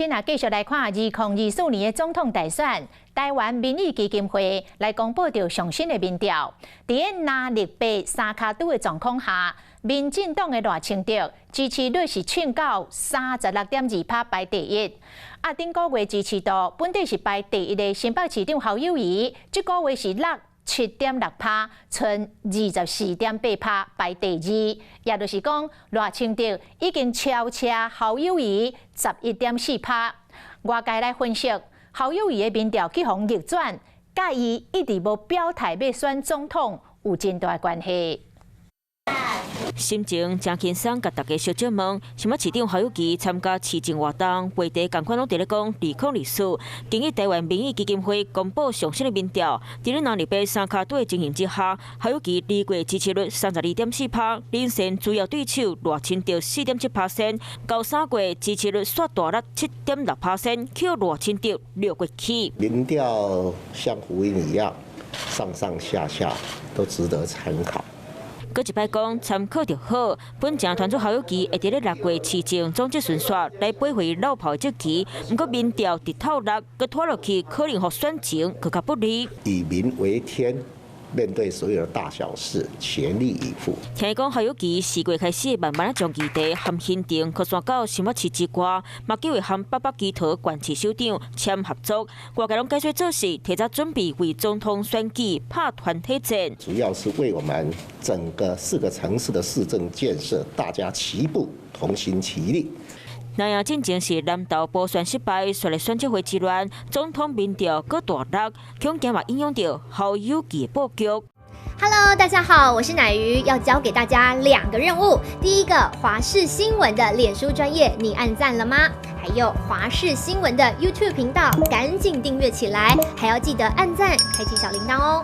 仔繼續來看2024年的總統大選，臺灣民意基金會來公布著上新的民調，佇咧藍綠白三跤拄的狀況下，民進黨的賴清德支持率是衝到36.2%排第一。啊，頂個月支持度本底是排第一的新北市長侯友宜，這個月是落7.6%，賰24.8%排第二，也就是講賴清德已經超車侯友宜11.4%。外界來分析，侯友宜的民調去予逆轉，佮伊一直無表態欲選總統有真大關係。心情誠輕鬆，共大家相借問，新北市長侯友宜參加市政活動，話題仝款攏佇咧講2024。根據臺灣民意基金會公布上新的民調，佇咧藍綠白三跤拄的情形之下，侯友宜二月支持率32.4%，領先主要對手賴清德4.7%，到3月支持率煞大落7.6%，予賴清德掠過去。民調像浮雲一樣，上上下下都值得參考。閣一擺講參考就好，本正傳出侯友宜會佇咧6月市政總質詢煞來駁回老炮的質疑，毋過民調直透落，閣拖落去，可能予選情閣較不利。以民為天，面對所有的大小事，全力以赴。聽講侯友宜4月開始慢慢仔將議題含行程擴散到新北市之外，嘛計劃和北北基桃縣市首長簽合作。外界攏解說做是提早準備為總統選舉拍團體戰。主要是為我們整個四個城市的市政建設，大家齊步同心齊力。那樣進前是南投補選失敗，紲咧選舉會之亂，總統民調閣大落，恐驚嘛影響著侯友宜布局。 Hello，大家好，我是乃瑜，要交給大家兩個任務。第一個，華視新聞的臉書專頁，你按讚了嗎？還有華視新聞的 YouTube 頻道，趕緊訂閱起來，還要記得按讚，開啟小鈴鐺哦。